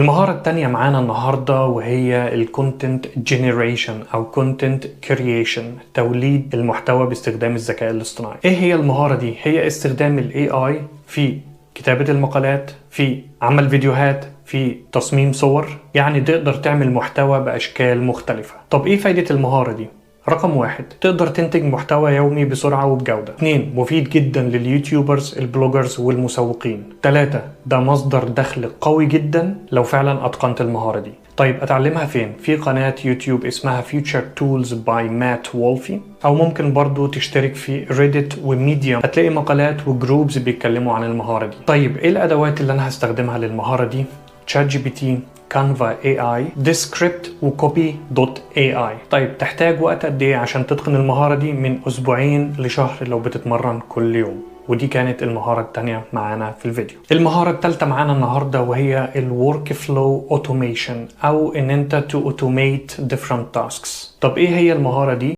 المهارة التانية معانا النهاردة وهي ال content generation او content creation، توليد المحتوى باستخدام الذكاء الاصطناعي. ايه هي المهارة دي؟ هي استخدام ال AI في كتابة المقالات، في عمل فيديوهات، في تصميم صور، يعني تقدر تعمل محتوى بأشكال مختلفة. طب ايه فايدة المهارة دي؟ رقم 1، تقدر تنتج محتوى يومي بسرعة وبجودة. 2، مفيد جدا لل YouTubers، ال bloggers والمسوقين. 3، ده مصدر دخل قوي جدا لو فعلا أتقنت المهارة دي. طيب أتعلمها فين؟ في قناة يوتيوب اسمها Future Tools by Matt Wolfe، أو ممكن برضو تشترك في Reddit و Medium، هتلاقي مقالات و groups بيتكلموا عن المهارة دي. طيب إيه الأدوات اللي أنا هستخدمها للمهارة دي؟ ChatGPT، Canva AI، Descript و Copy.ai. طيب تحتاج وقت قد ايه عشان تتقن المهارة دي؟ من اسبوعين لشهر لو بتتمرن كل يوم. ودي كانت المهارة الثانية معانا في الفيديو. المهارة الثالثة معانا النهاردة وهي ال workflow automation، او ان انت to automate different tasks. طب ايه هي المهارة دي؟